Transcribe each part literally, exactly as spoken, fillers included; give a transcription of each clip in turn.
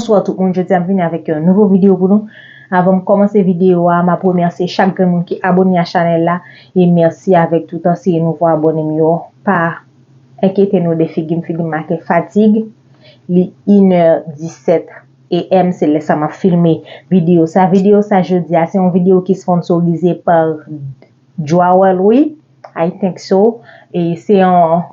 Bonswa tout moun, jodi a m vini avèk yon nouvo videyo pou nou. Avan m kòmanse videyo a, m ap remèsye chak grenn moun ki abone a chanèl la. E mèsi avèk tout ansyen nouvo abone m yo. Pa enkyete nou de figi m, figi m make fatig. Li inè disèt A M, se lè sa m ap filme videyo sa. Videyo sa jodi a, se yon videyo ki sponsorize pa Drawal, wi. I think so. E se yon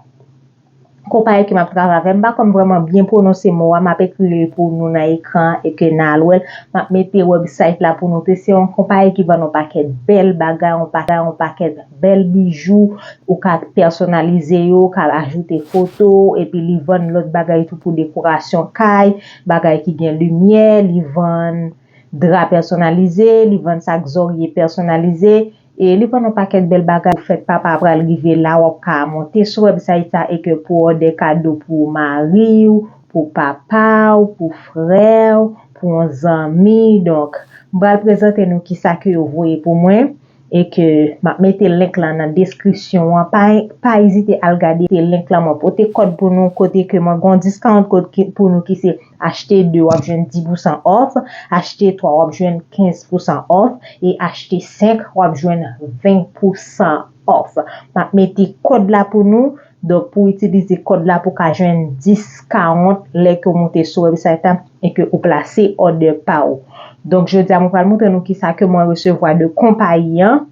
konpayi ke m ap travay avè. M pa konn vrèman byen pwononse mo a, m ap ekri li pou nou nan ekran e ke n al wè l. M ap mete website la pou nou tou. Se yon konpayi ki vann yon pakèt bèl bagay, yon pakèt, yon pakèt bèl bijou. Ou ka pèsonalize yo, ou ka ajoute foto, epi li vann lòt bagay tou pou dekorasyon kay, bagay ki gen limyè, li vann dra pèsonalize, li vann sak zòrye pèsonalize, e li vann yon pakèt bèl bagay pou fèt papa pral rive la, w ap ka monte sou website sa e ke pou òdè kado pou mari w, pou papa w, pou frè w, pou yon zanmi. Donk, m pral prezante nou kisa ke yo voye pou mwen e ke m ap mete link lan nan deskripsyon an. Pa, pa ezite al gade link lan. Mwen pote kòd pou nou kote ke mwen gen yon discount code ki, pou nou ki se achte de, w ap jwenn dis pousan off, achte twa, w ap jwenn kenz pousan off, e achte senk, w ap jwenn ven pousan off. M ap mete kòd la pou nou. Donk, pou w itilize kòd la, pou w ka jwenn dis karant lè ke w moute sou website la e ke ou plase òdè pa w. Donk, jodi a, mwen pral montre nou kisa ke mwen resevwa de konpayi an.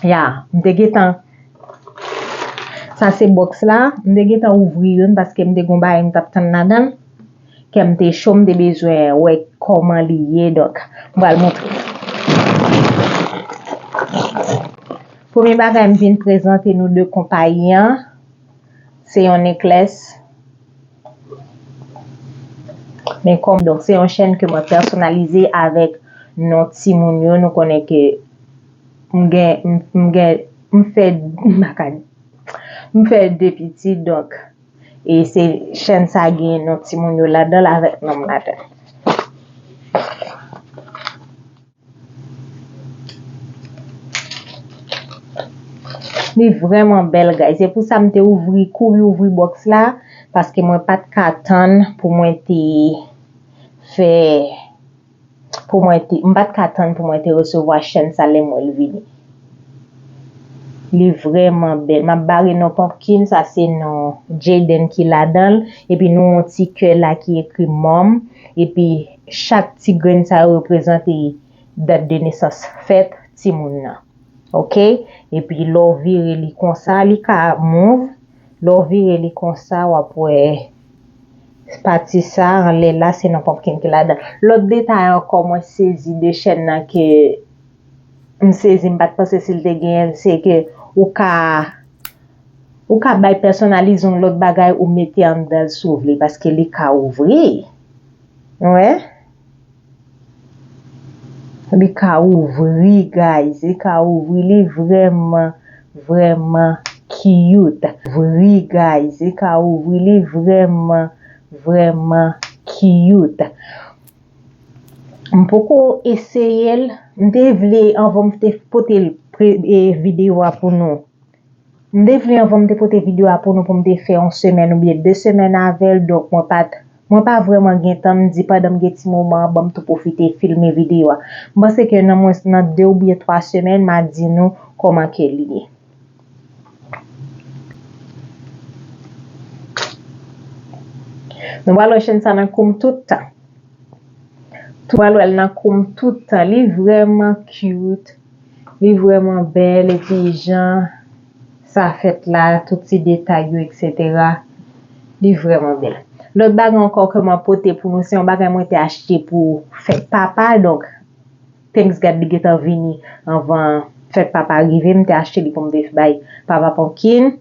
Ya, m te gentan. Sa se bòks la. M te gentan ouvri youn paske m te gon bagay m t ap tann ladan l. Kè m te cho, m te bezwen wè kòman li ye. Donk, m pral montre. Premye bagay, m vin prezante nou de konpayi an. Se yon necklace. Men kòm, donk, se yon chèn ke mwen pèsonalize avèk non timoun yo. Nou konnen ke m gen, m, m gen, m fè, m pa ka di, m fè de pitit, donk, e se chèn sa gen non timoun yo ladan l avèk non m ladan l. Li vrèman bèl, guys. Se pou sa m te ouvri, kouri ouvri bòks la, paske mwen pa t ka tann pou mwen te fè, pou mwen te, m pa t ka tann pou mwen te resevwa chèn sa lè m wè l vini. Li vrèman bèl. M ap bare non Pumpkin, sa se non Jaden ki ladan l. Epi nou yon ti kè la ki ekri Mom. Epi chak ti grenn sa yo reprezante dat de nesans fèt timoun nan. Oke? Epi lè w vire li konsa, li ka move. Lè w vire li konsa, w ap wè pati sa anlè la, se non Pumpkin ki ladan. Lòt detay ankò, mwen sezi de chèn nan ke m sezi, m pa t panse si l te genyen l, se ke ou ka, ou ka bay pèsonalize yon lòt bagay ou mete anndan l si w vle, paske li ka ouvri. Ou wè? Li ka ouvri, guys. Li ka ouvri. Li vrèman, vrèman cute. Ouvri, guys. Li ka ouvri. Li vrèman, vrèman cute. M poko eseye l. M te vle, anvan m te pote l pre-, e, videyo a pou nou. M te vle anvan m te pote videyo a pou nou pou m te fè yon semèn oubyen de semèn avè l, donk mwen pa t, mwen pa vrèman gen tan, m di pandan m gen ti moman an, ban m tou pwofite filme videyo a. M panse ke nan mwens nan de oubyen twa semèn, m a di nou kòman ke li ye. Nou pral wè chèn sa nan kou m tout tan. Tou pral wè l nan kou m tout tan. Li vrèman cute. Li vrèman bèl. Epi jan sa fèt la, tout ti detay yo, etsetera. Li vrèman bèl. Lòt bagay ankò ke mwen pote pou nou, se yon bagay mwen te achte pou fèt papa. Donk, thanks God li gentan vini anvan fèt papa rive. M te achte li pou m te bay papa Pumpkin.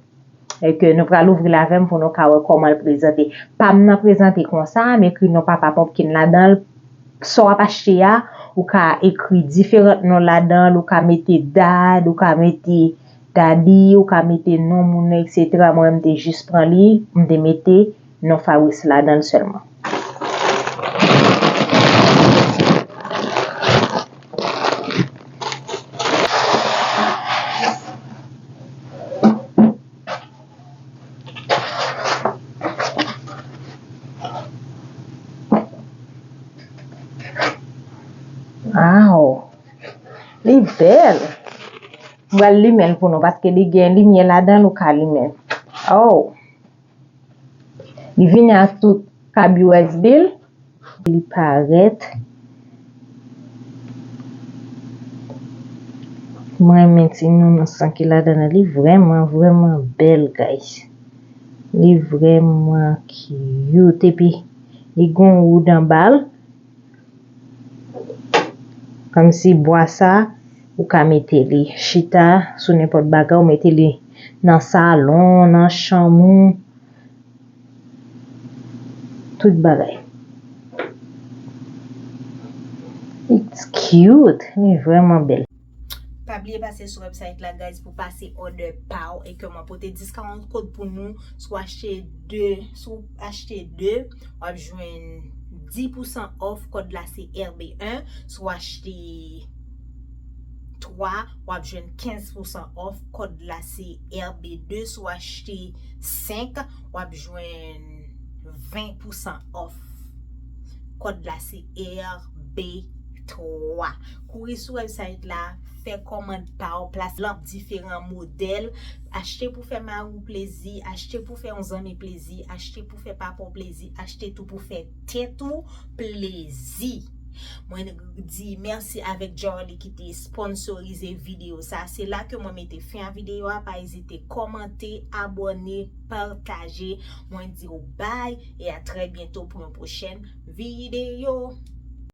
E ke nou pral ouvri l avè m pou nou ka wè kòman l prezante. Pa m nan prezante konsa, m ekri non papa Pumpkin ladan l. Sa w ap achte a, ou ka ekri diferan non ladan l, ou ka mete dad, ou ka mete daddy, ou ka mete non moun nan, etsetera. Mwen, m te jis pran li, m te mete non Fabrice ladan l sèlman. Aw, li bèl. M pral limen l pou nou paske li gen limyè ladan l, ou ka limen l. Oh. Li vini ak tout kab U S B l. Li parèt. M renmen ti nounours lan ki ladan l. Li vrèman, vrèman bèl, guys. Li vrèman cute. Epi, li gon wood anba l. Kòmsi bwa sa, ou ka mete li chita sou nenpòt bagay, ou mete li nan salon, nan chanm ou, tout bagay. It's cute, li vrèman bèl. Pa bliye pase sou website la, guys, pou pase order pa w e ke mwen pote discount code pou nou. Si w achte de, si w achte de, w ap jwenn dis pousan off, kòd la se R B un. Si w achte twa, w ap jwenn kenz pousan off, kòd la se R B de. Si w achte senk, w ap jwenn ven pousan off. Kòd la se R B twa. Kouri sou website la, fè kòmand pa w, plas lan diferan modèl, achte pou fè mari w plezi, achte pou fè yon zanmi plezi, achte pou fè papa w plezi, achte tou pou fè tèt ou plezi. Mwen di mèsi avèk Jarly ki te sponsorize videyo sa. Se la ke mwen mete fen a videyo a. Pa ezite kòmante, abòne, pataje. Mwen di w bye e a trè byento pou yon pwochèn videyo.